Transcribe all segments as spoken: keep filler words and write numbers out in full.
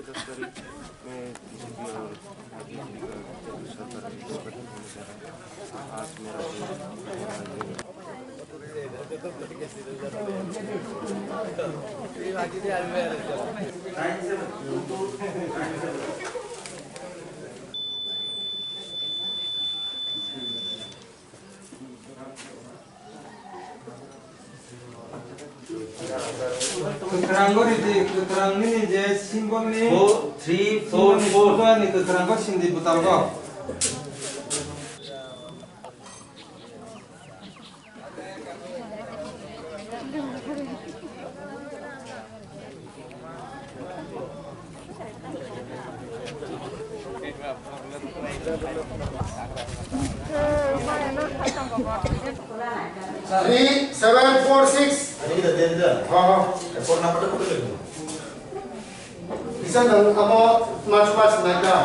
मैं बीजेपी और बीजेपी का सरकार की रिस्पेक्ट करना चाह रहा हूँ। आज मेरा जो Kwkrango ridi, kwkrang nini je symbol ni, four three four four. Symbol ni photo ni kwkrango sindi bwtalgo. Three seven four six. Ini kita dia, dia. Oh, oh. Phone number tu betul. Bisa nang amo mas mas naga.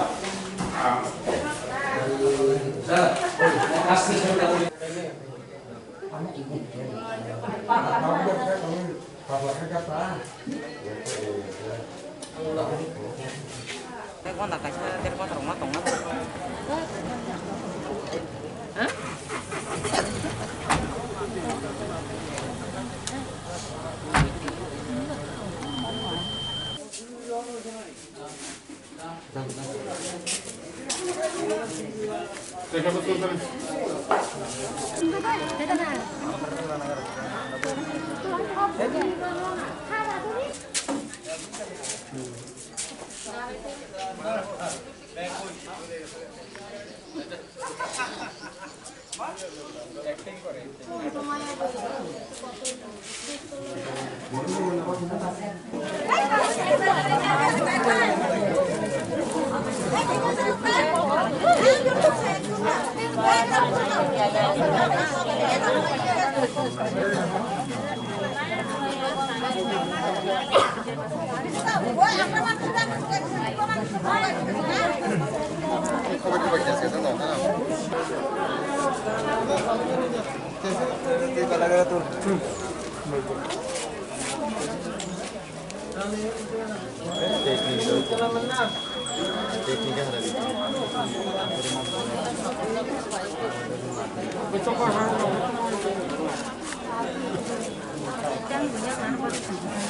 Tei gonda kaisa der bosong ma tongma.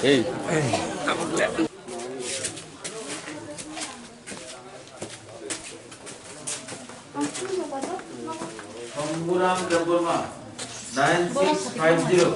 Hey. Shambhuram Debbarma, nine six five zero.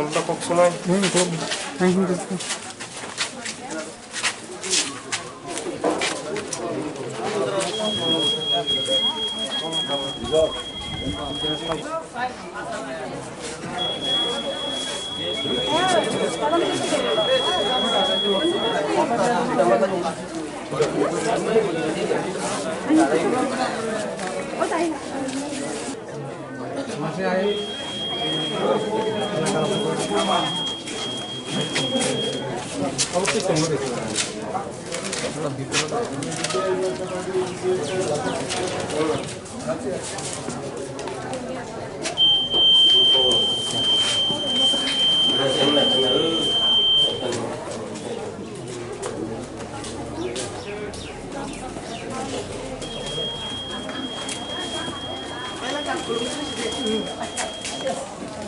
Kok sunai. Hmm, kok. Thank you.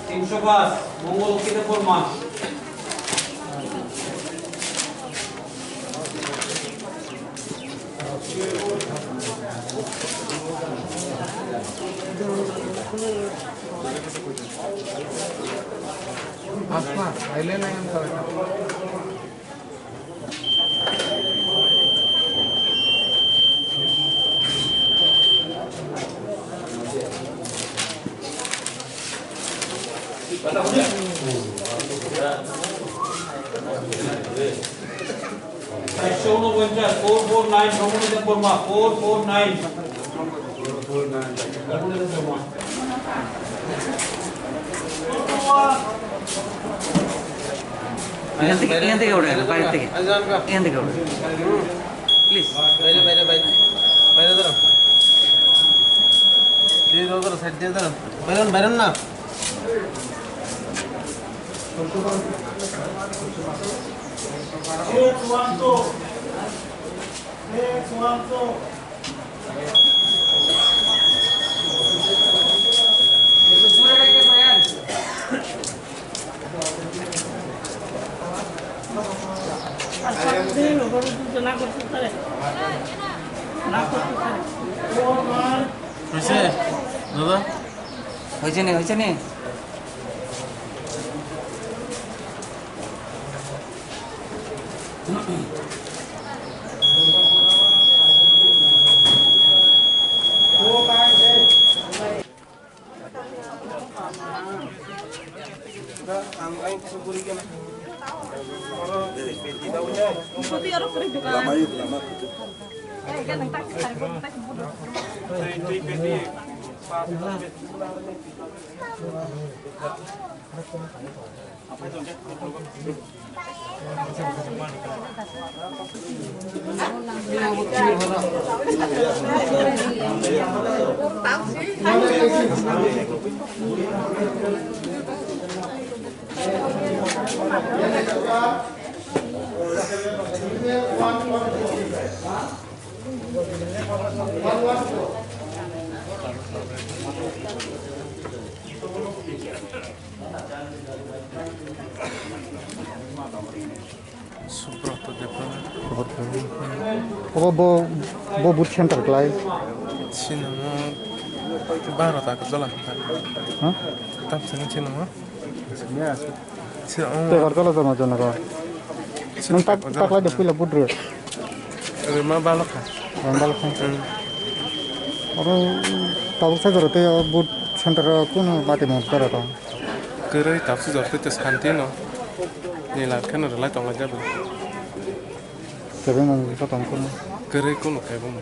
তিনশো পাঁচ, মঙ্গল কিতা পরমা। চারশো ঊনপঞ্চাশ, four four nine, ভ্রমণ দেব Varma, four four nine. ভ্রমণ দেব বর্মা। এখান থেকে, এখান থেকে ওঠেন, বাইরে থেকে। এখান থেকে ওঠেন। প্লিজ। বাইরে, বাইরে, বাইরে। বাইরে দাঁড়ান। এই দাঁড়ান, দাঁড়ান, সাইড দিয়ে দাঁড়ান। বাইরন, বাইরন না। হয়েছে দাদা? হয়েছে নি, হয়েছে নি? Subrata Debbarma. Obo bo, bo booth center klai. Sinamo baro ta ko jola. Ha? Tam sini sinamo. Sini asu. Sini, oh. Te kar jola jama jana ko. Nang tak, tak lai de puila booth re. Rima balokha. Rima balokha. Hmm. Oro tabuk sa jora te booth center kuno mati mo jora to. Kwrwi tabuk sa jora te santi no. Ni lar kheno rwlai tonglai jabo. Kwrwi no joto kuno. Kwrwi kuno kaibo no.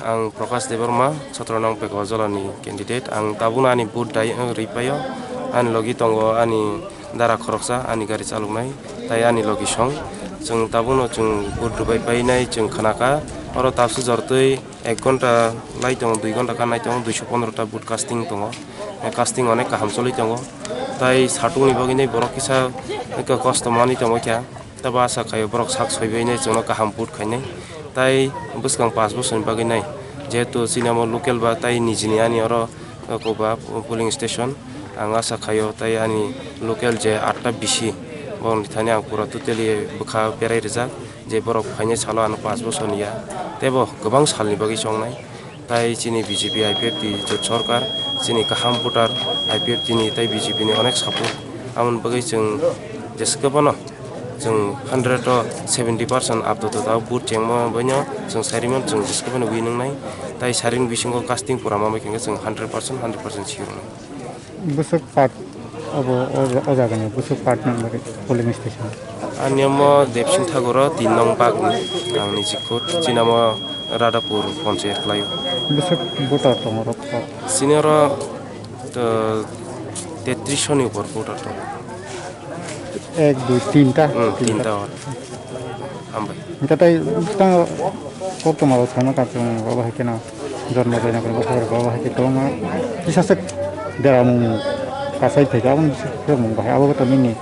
Ang Prakash Debbarma, Chhatranang Pekwa Jolani candidate. Ang tabukno ani vote dai, eh, ripaio. Ani logi tongo ani dara khoroksa, ani gari chaloknai, tai ani logi song. Chwng tabukno chwng vote rwbai painai chwng khnakha. Oro tabsu jortwi ek ghonta lai tongo, dui ghonta kha nai tongo, duiso pondro ta vote casting tongo. Eh, casting onek kaham choli tongo. Tai satung ni bagwi nai borok kisa kosto manwi tongwi kha. Tei bo asa khaio borok sak soi bai nai chwngno kaham vote khainai. Tai bwskang panch bosorni bagwi nai. Jehetu chini omo local ba tai nijini ani oro, eh, koba polling station. Ang asa khaio tai ani local je atta bisi, borokni thani ang pura totally bwkha berai rijak. Je borok phainai salo ano panch bosorni ya. Tei bo kwbang salni bagwi chongnai. Tai chini B J P I P F T jot sorkar, chini kaham voter I P F T ni tai B J P ni onek support. Aboni bagwi chwng jesa kwbano chwng hundred o seventy percent abdo tota vote chengma baino chwng sariman chwng jesa kwbano winning nai. Tai saring bisingo casting pura ma bai khe chwng hundred percent, hundred percent sure nai. Bwswk part abo o, o jagani bwswk part number polling station? Ani omo Debsing Thakur o tin nong bagni, ang niji khud chini omo Radhapur ponchayat khlaio. Bwswk voter tongo rok? Chini oro, uh, tetris ni upor voter tongo. Ek, dui, tinta? Hmm, tinta. Tinta or. Hambai. Hingke tai bwskango koktwma rok thangma kha chwng abo hai kheno jormo jaina khe bwskango abo hai khe kwbangma kisa swk deramung kasai phaikha aboni swrwngmung bahai abo khe to nini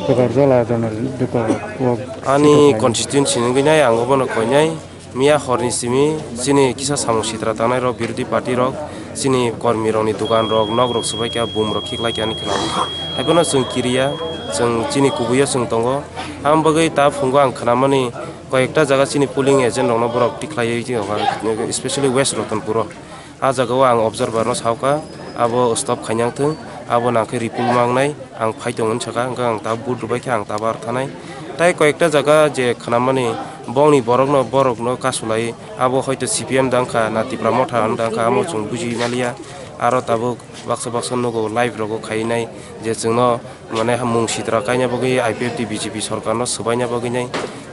kwkar jola jormo dukor o. Ani constituency ni wngwi nai ang obono koinai miya horni simi chini kisa samung sitra tangnai rok birodhi party rok chini kormi rokni dogan rok nok rok swbaikha bum rok khiklaikha ani khwna haiphano chwng kiriya chwng chini kubuio chwng tongo. Ang bagwi ta phungo ang khnamani koyekta jaga chini polling agent rokno borok tikhlaiwi tongkha, especially West Ratanpuro. Ah jagao ang observer no saukha, abo stop khainang thung, abo nangkhe report mangnai, ang phai tongmani sakha, hwnkhe ang tabuk vote rwbaikhe ang tabuk arthanai. Tai koyekta jaga je khnamani bongni borokno, borokno kasulai, abo hoito C P M dangkha na Tipra Motha dangkha, amo chwng buji maliya. Aro tabuk baksa baksa nugo live rogo khainai je chwngno mane mung sitra kaina bagwi I P F T B J P sorkarno swbaina bagwi nai.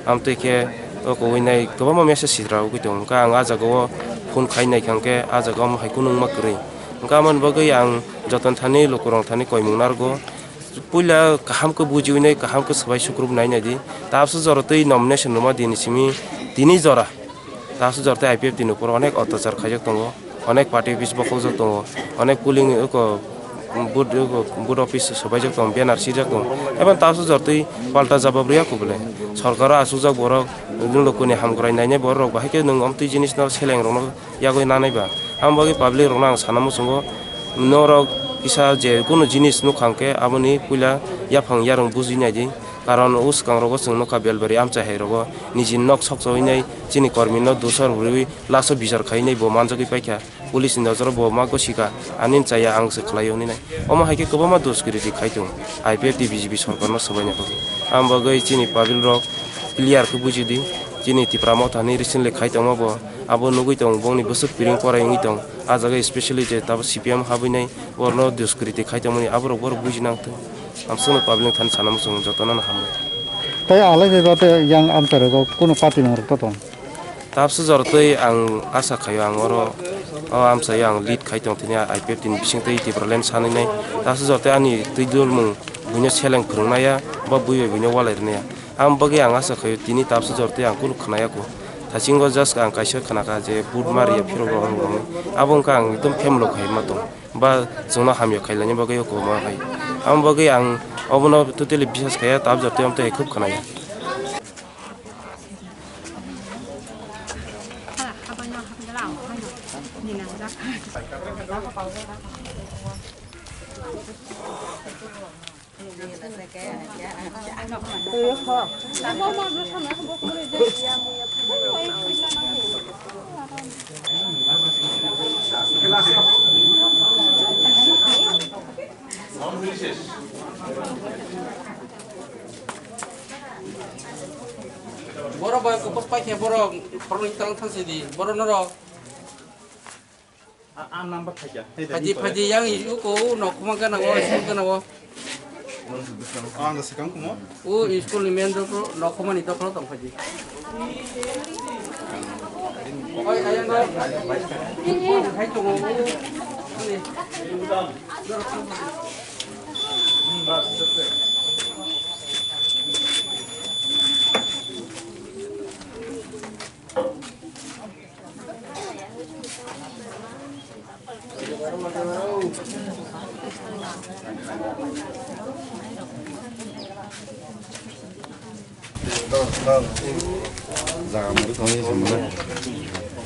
Amtwi khe o kowinai kwbangma message sitra rogwi tongo. Hwnkhe ang ah jagao phone khai naikha hwnkhe ah jagao hai kunu wngma kwrwi. Hwnkhe amoni bagwi ang jotono thani lukurok thani koimung narwgo. Puila kaham khe bujiwinai kaham khe swbai sukrubnai naidi. Tabukhe jora twi nomination rwma dini simi tini jora. Tabukhe jora tei I P F T ni upor onek otyachar khaijak tongo. Onek party office bokhokjak tongo, onek polling oko booth, oko booth office sobaijak tongo, banner swijak tongo. Eboni tabsa jortwi palta jawab rwya kho bole. Sorkaro achukjak borok, nwng lokoni hamkrai nainai borok, bahai khe nwng omtwi jinisno selengrokno yagwi nanai ba. Aboni bagwi public rokno ang sana muchungo, norok kisa je kunu jinis nukha hwnkhe aboni puila yaphang yarwng buji naidi. Karon o swkangrogo chwng nukha, belbari amchai hai rogo nijini nok sokchoi nai chini kormino dusor rwi laso bichar khai nai bo manjagwi paikha. Police ni nojoro bo ma gosika, ani chaya ang se khlai hwnwi nai. Omo hai khe kwbangma duskiriti khai tongo I P F T B J P sorkarno swbaina bagwi. Aboni bagwi chini public rok clear khe buji di, chini Tipra Motha ni recently khai tongma bo abo nugwi tongo, bongni bwswk piring korai wngwi tong. A jaga specially je tabuk C P M habwi nai, borno duskiriti khai tongmani aborok borok buji nang thung. Amswkno public thani sana muchung jotono no hambai. Tai alai beba te yang amchai rogo kuno party nang rok to tong. Tabsa jortwi ang asa khaio, ang oro o amchaio ang lead khai tong thini I P F T ni bisingtwi Tipraland sanwi nai. Tabsa jortwi ani twi dulmung buino seleng phwrwng naiya, ba bui bai buino walai rwnaiya. Ang bagwi ang asa khaio tini tabsa jortwi ang kunu khnaya kho. Thasingo just ang kaisa khnakha je bud mariya phirok rok rok rokni. Abo wngkha ang ekdom family khai ma tong. Ba chwngno hamya khailani bagwi o kwbangma hai. Ang bagwi ang obono totally bisas khaiya, tabsa jortwi amtwi hai khub khnaya. Borok bai kupus paikhe borok khoroknwi tang thang sidi borok norok. A, a number thakia. Phaidi, phaidi, yang i uko, u nokhoma gana o, school gana o. Ang da sekang kumo. U school ni main road ro, nokhoma ni dokolo tong phaidi. Oi, ayang go. Hai tongo.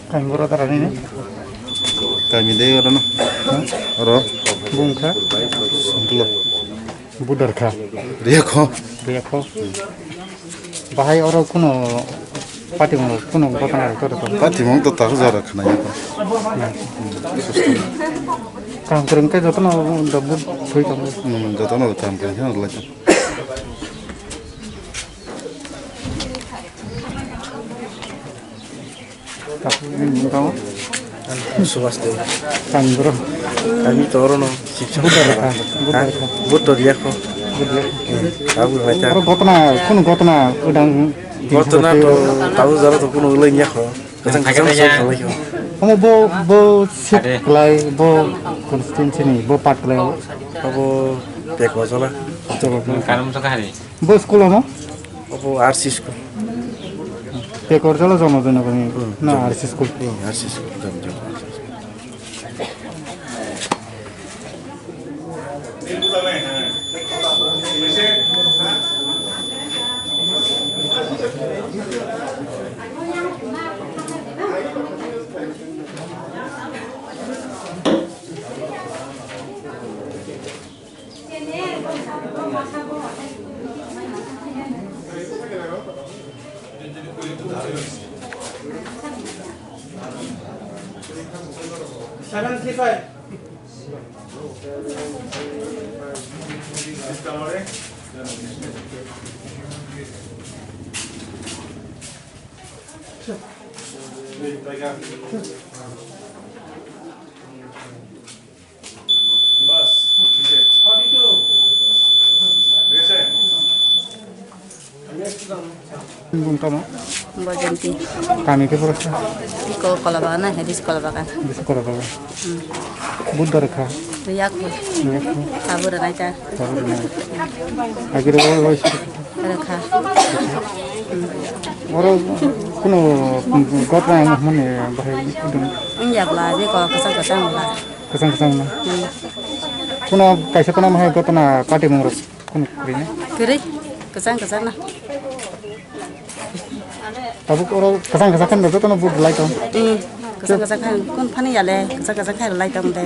Kain boro darani ni? Kami dei oro no. Oro. Bungkha. Sungklo. Budarkha. Riyakho. Riyakho. Bahai oro kuno patimung kuno gotna rok tor tor. Patimung to tahu jara khna ya. Kam kreng ke jotono dobut thoi tongo. Hmm, jotono kam kreng khe lai. Subas Deo. Kami bro. Kami to oro no. Buddha rekha, Buddha rekha. Buddha rekha. Buddha rekha. Abo hai ta. Oro gotna, kuno gotna udang. Gotna to tabu jara to kuno ulai nya kho. Kasang kasang sok khalai kho. Omo bo, bo seat klai, bo constituency ni, bo part klai. Abo Pekojala. Kanam to kahari. Bo school omo? Obo R C school. Pekojala jono jono kani. Hmm, na jono. R C school. Hmm, R C school, jono jono. Seven three five. Bas, forty-two. Bung tamo? Bojanti. Kami ke porasa? Iko Kolabagan na, Hedis Kolabagan. Hedis Kolabagan. Hmm. Buddha rekha? Riyak. Riyak. Tabur naita. Tabur naita. Agir wal wal sir. Rekha. Hmm. Oro kuno gotna mane bahai. Wngya bwla, beko kwchang kwchang bwla. Kwchang kwchang na. Hmm. Kuno kaisa kuno mahai gotona party mungrok kuno kwrwi na? Kwrwi, kwchang kwchang na. Tabuk oro kwchang kwchang khe jotono vote lai tong. Hmm, kwchang kwchang khe kun phani yale, kwchang kwchang khe lai tong de.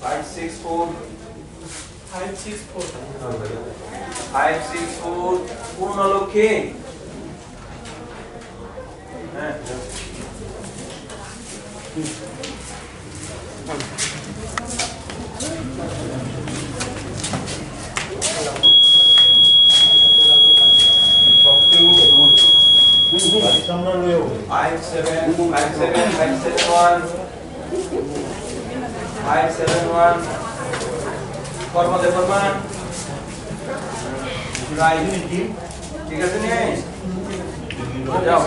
Five six four. Five six four. Five six four. Purna Lokhi. Five seven, five seven, five seven one. Five seven one. Kormo Debbarma. Right. ঠিক আছে নি? যাও।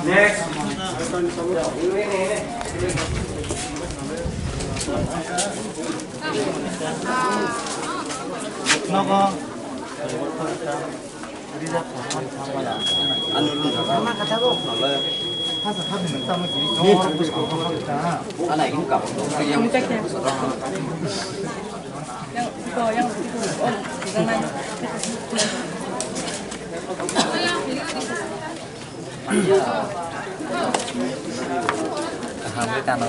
Next. Kaham khe tano.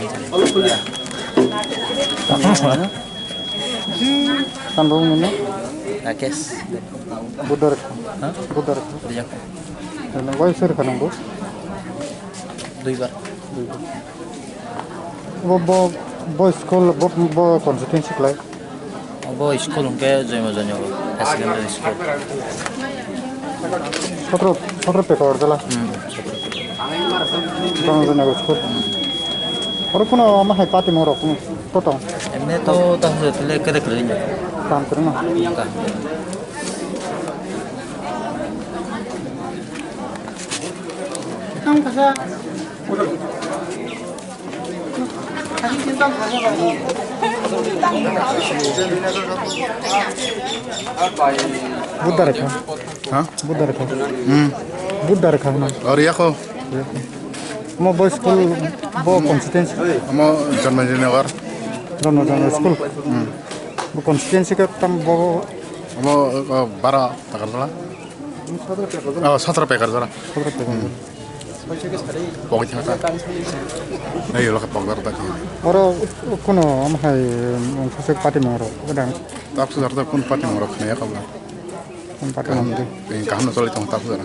Tando nini? Rakesh. Budar. Ha? Budar. Dia. Nang wai sir kanang bo? Duibar. Duibar. Bo, bo, bo school, bo, bo constituency klai? Obo school hwnkhe Joymo Joynagar Higher Secondary School. Sotro, sotro pekar jala. Hmm, sotro pekar. Joymo Joynagar School. Oro kuno omo hai party mung rok kuno to tong. Emne to tang se tile kere kere ni. Tam kere no. Tam. Tam kasa. Buddha rekha. Ha? Buddha rekha. Hmm. Buddha rekha hwnwi. Ori yako. Mo bo school, bo constituency. Mo Janmajinagar. Janmajinagar school. Hmm. Bo constituency ka tam bo. Mo, uh, bara takar dala. Oh, satra pekar jora. Satra pekar. Hmm. Pokok thang ta. Ei, lo ka pokdar ta ki. Oro kuno am hai, um, khosek party moro, kadang. Tap sudar ta kun party moro khna ya kabla. Kun party moro. Kaham, kaham no choli tong tap sudar.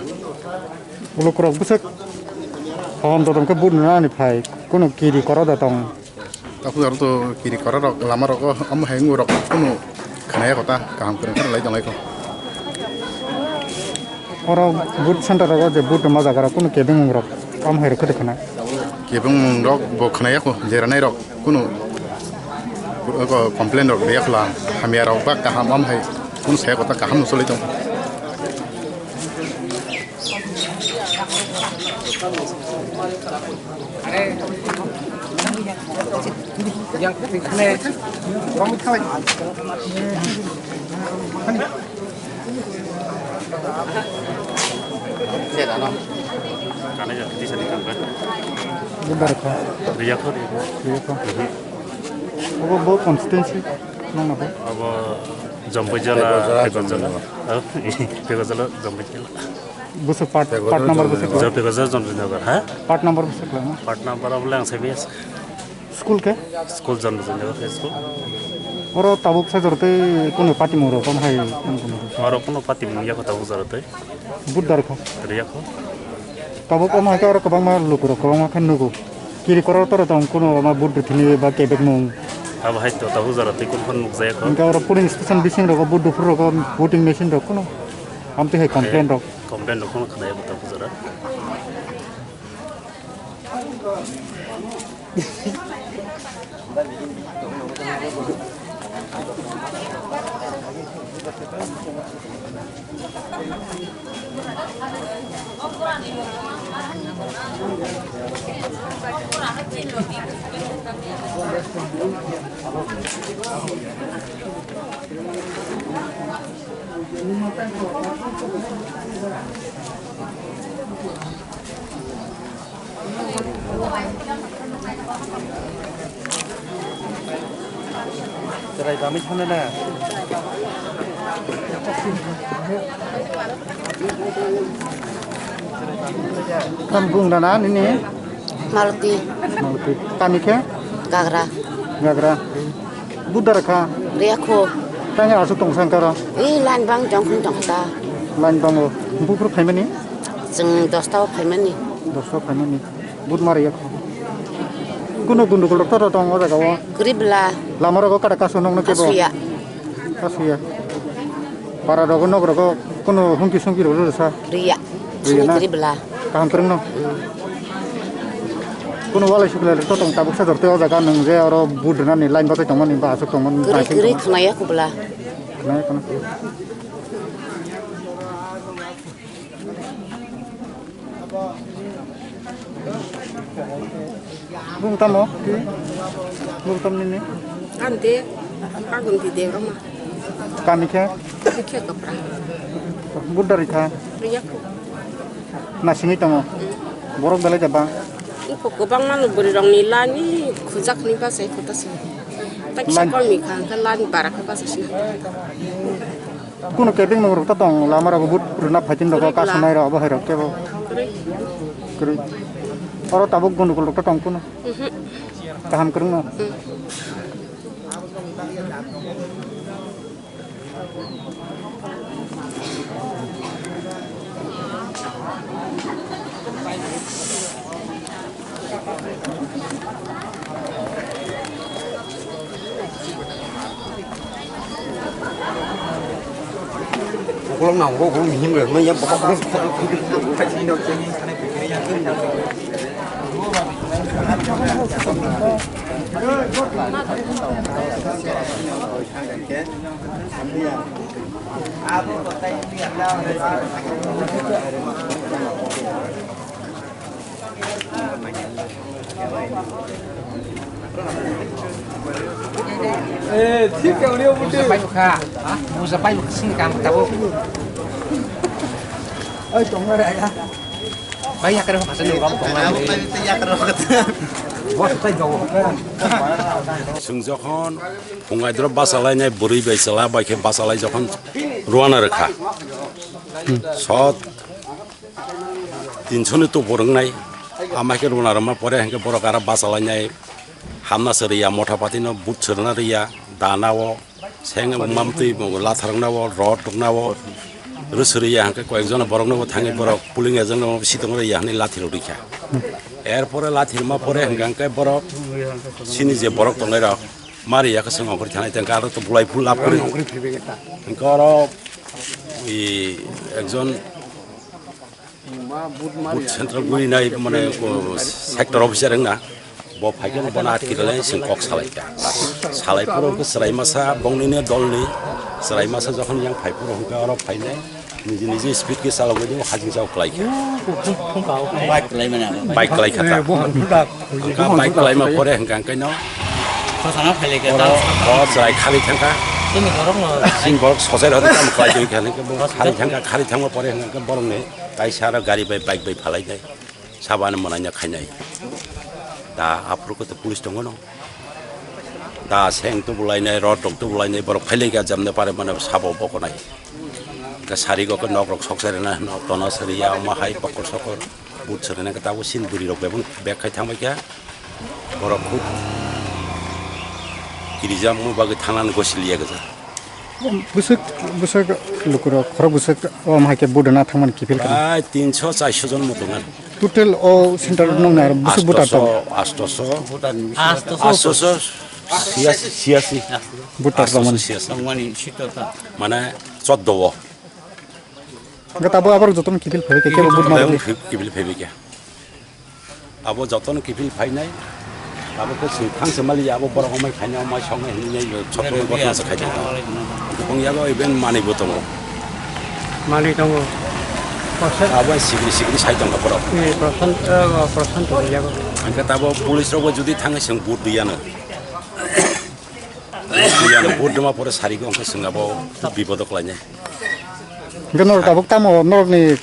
Ulo kurok busek. Hon to tong ke bud na ni phai. Kuno kiri koro da tong. Takhuk aro to kiri kora rok lama rogo omo hai wng rok kunu khwnaya kota kaham kwrwng kheno lai tonglai kho. Oro boot center rogo je boot rwma jaga rok kunu kebeng wng rok omo hai rok khe khwna. Kebeng wng rok bo khwnaya kho jeranai rok kunu complain rok riya khwla hamya rok ba kaham omo hai kunu saya kota kaham no cholai tong. Bubar kha. Riya kho, riya kho. Riya kho. Mhm. Obo bo constituency nang na bo? Obo Jampuijala, Phekurjala. Phekurjala. Oh, Phekurjala, Jampuijala. Bwswk part, part number bwswk khlai? Jyoti Bazar, Janmajinagar, ha? Part number bwswk khlai ma? Part number obo le ang sai maya se. School khe? School Janmajinagar High School. Oro tabuk sajor tei kunu party mung rok omo hai kunu kunu? Oro kunu party mung ya kho tabuk jora tei. Vote dar kho? Riya kho. Tabuk omo hai khe oro kwbangma lukurok kwbangma khe nugo. Kiri koror toro tong kuno ma vote rwthini ba kebek mung. Abo hai to tabuk jora tei kun phano nukjaya kho. Hingke oro polling station bising rogo vote dophuru rogo voting machine rok kuno. Amtwi hai complain rok. Complain rok phano khwnaya bwtang bwjara. Chwrai bamwi thangna na. Tamo bung rana nini? Malti. Malti. Kami khe? Gagra. Gagra. Buddha rakha. Riya kho. Tanya asuk tong sangkara. I line bang jong khun tong ta. Line bango. Bupru phaimani? Chwng dosta o phaimani. Dosta o phaimani. Bud mari yakho. Kuno gundugul rok to tong o jaga o. Kuri bla. Lama rogo kada kaso nokno kebo. Kasuya. Kasuya. Para rogo nok rogo kuno hungki sungki rogo sa. Riya. Riya na? Kuri bla. Kaham kwrwng no? Kuno walai sukle to tong tabuk sa dorte o jaga nung je oro bud rwnani line batai tongmani ba asuk tongmani. Kuri, kuri khwnaya kubla. Khwnaya khwna. Bung tamo? Bung tam nini? Ante, agun di Devroma. Kami khe? Khe kapra. Buddha rikha? Riyak. Nasingwi tongo? Borok belai jaba? Uko kwbangma no bwrwi rokni lani khujak ni bachai kho ta se. Tak Lan- sakol ni kha, kha lani bara kha bachai sina. Kuno kebeng nung rok ta tong, lama rok but rwna phaitin rok, Kwrwi bwla. Kasunai rok, abo hai rok kebo. Kwrwi. Kwrwi. Oro tabuk gundugul rok ta tong kuno. Mhm. Kaham kwrwng no. Mm. Ukulok na ukulok mihim rok manya bokol bokol. Eh, thik ka urio buti. Busa pai bukha. Ha? Busa pai bukha sini kam tabuk. Oi, tongma raya. Bai yakre ho kasa ni rom tongma. Bos tai jawo. Chwng jokhon phungai drop basa lainai bwrwi bai chwla bai khe basa lai jokhon ruana rwkha. Sot Tinso ni tubu rwngnai, ama khe runa rwma pore hwnkhe borok aro bachalainai, hamna se rwya, motha pati no but se rwna rwya, dana o, seng mamtwi lathar rwna o, rod rwna o, rw se rwya hwnkhe koyek jona borok no bo thangwi borok polling agent no sitong rwya hwnwi lathi rw rwkha. Er pore lathi rwma pore hwnkhe hwnkhe borok chini je borok tongnai rok ma rwya khe chwng ongkhorwi thanai tongkha aro to bolai phul lab kwrwi hwnkhe oro i ekjon Booth central guri nai mane ko sector officer wngna bo phaikhe bono atkirale sing kok salaikha. Salai phuru hwnkhe chwrai masa bongni ne dolni chwrai masa jokhon yang phai phuru hwnkhe oro phainai niji niji speed khe chalogwi hajing jao kwlaikha. Bike kwlai mani abo. Bike kwlaikha ta. Hwnkhe bike kwlaima pore hwnkhe hwnkhe no o chwrai khali thangkha. Sing borok sojai rw tamo kwlai tongkha hwnkhe bo khali thangkha, khali thangma pore hwnkhe borokni Kaisa aro gari bai bike bai phalai nai, sabo ano mwnaina khainai. Da aphuru khe to police tongo no. Da seng tubulainai, rod rok tubulainai, borok phailai kha jamne pare mane sabo bokonai. Khe sari go khe nok rok sok sai rwna hwno, tona sari ya, omo hai pokol sokol, but sari nai khe tabuk sin bwrwi rok bebak bek khai thang bai kha. Borok khub kirijak mung bagwi thangnani gosi liya gwja. Bwswk, bwswk lukurok, khorok bwswk, o, hai khe budana thangmani kiphil kha. Prai tinso charso jon muchungo. Total o center nung na bwswk buta tong? Astoso, astoso, astoso, siasi, siasi. Buta tongmani. Astoso, siasi. Mane choddo o. Hwnkhe tabuk aborok jotono kiphil phaibai khe, kebo bud ma rwdi. Kiphil phaibai khe. Abo jotono kiphil phainai. Abo khe chwng thangse mali abo borok omai phainai, omai songnai hinwi chotoni gotna se khaidi. Wng yago even manwi bo tongo. Manwi tongo. Abo sikri sikri sai tongkha borok. Eh, Prashant, eh, Prashant tongo yago. Hwnkhe tabuk police rokbo jodi thangwi chwng bud riyano. Yang bud duma pore sarigo wngkha chwng abo bipodo khlainai. Hwnkhe norok tabuk tamo norokni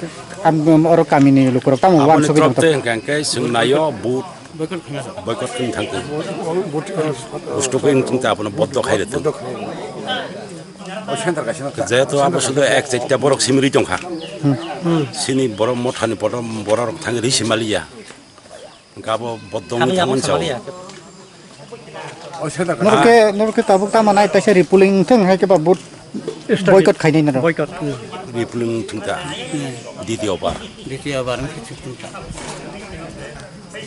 am-, oro kamini lukurok tamo aboni wansugwi tongtong? Tei hwnkha hwnkhe chwng naio bud boycott khwna thangkhe. Bud, uh, Usto khe wngkha abono boddok hai rwtong. Jehetu abo sudu ek chaita borok simri tongkha. Hmm. Sini borok mothani borok, borok thangwi risi maliya. Hwnkhe abo boddong thangmani sao. Norok khe, norok khe tabuk tamo nai taisa repolling thung hai khe ba vote boycott khainai norok. Boycott. Repolling thung ta. Ditiyo bar. Ditiyo bar wngkhe thung ta.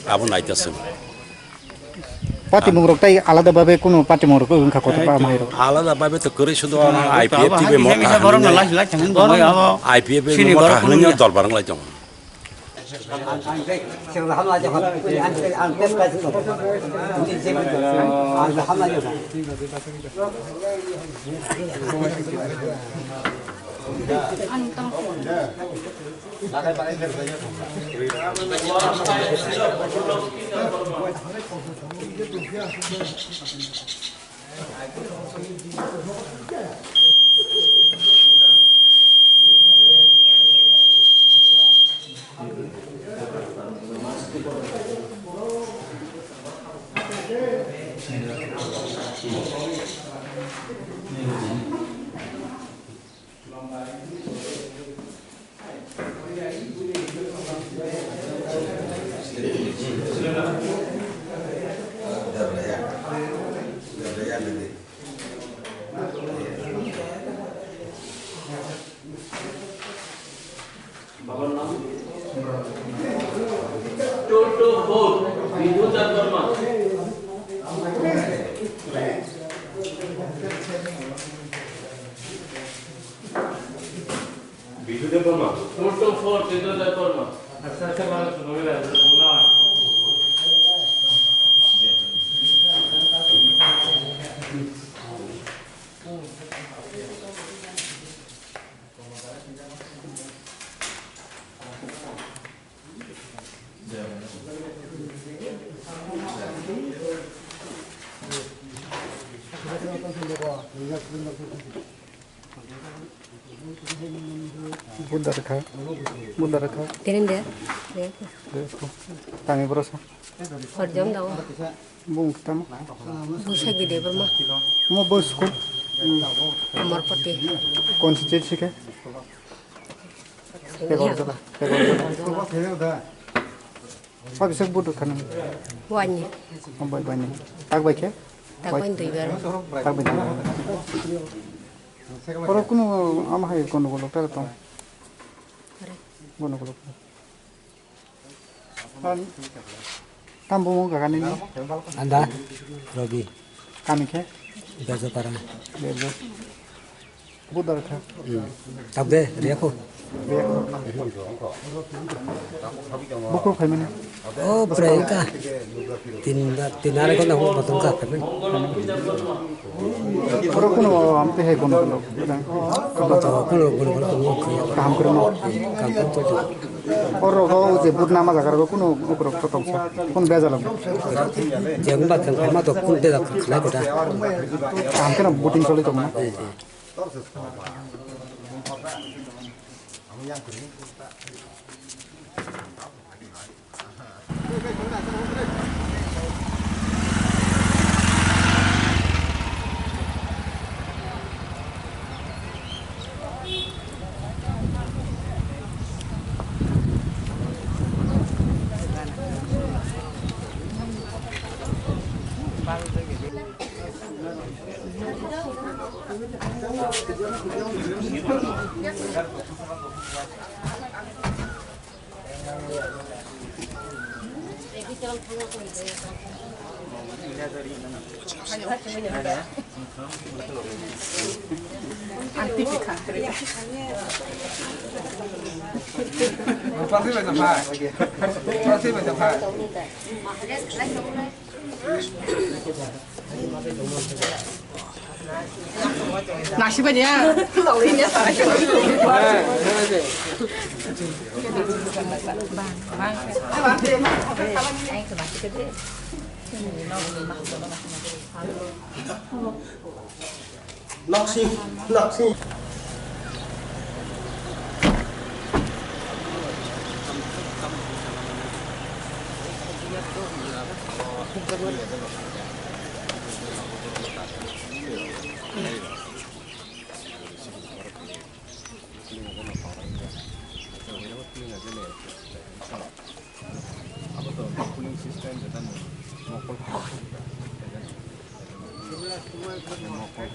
Abo naita se. Party mung rok tai alada babe kuno party mung rok wngkha kotor pa amai rok. Alada babe to kwrwi sudo I P F T B mota hinwi borok no lai lai thangwi tongo abo. I P F B mota hinwi dol barang lai tongo. Bidu Debbarma. Two two four, Bidu Debbarma. Buddha rekha. Buddha rekha. Tini de. De. De ko. Tani bro sa. Horjom dawa. Bung kitamo. Busa gede berma. Mo bos ko. Amarpati. Constituency ke? Pegor jala. Pegor jala. Pabisa budu khana. Wani. Ambai bani. Tak bai ke? Tak bai dui bar. Tak bai dui bar. Oro kunu ama hai kono kono tar tong. Kono kono. Tam bumo gaga nini? Anda, Robi. Kami khe? Bejopara. Bejo. Budar khe? Hmm. Tabde, riya ko? Riya ko. Bukro khaimani? Oh, pray ka. Tin, tin are ko na ho batong ka khaimani. Oro kuno amte hai kono kono. Kono kono kono. Kaham kwrwino. Kaham kwrwino. Oro go je but nama jaga ro kuno ukrok to tongsa. Kun bejalo. Je ba kan ma to kun de da khna ko da. Kaham kwrwino buting soli tongma. Nasi ba dia. Naksi, naksi. Abo to cooling system jeta ni mokol mokol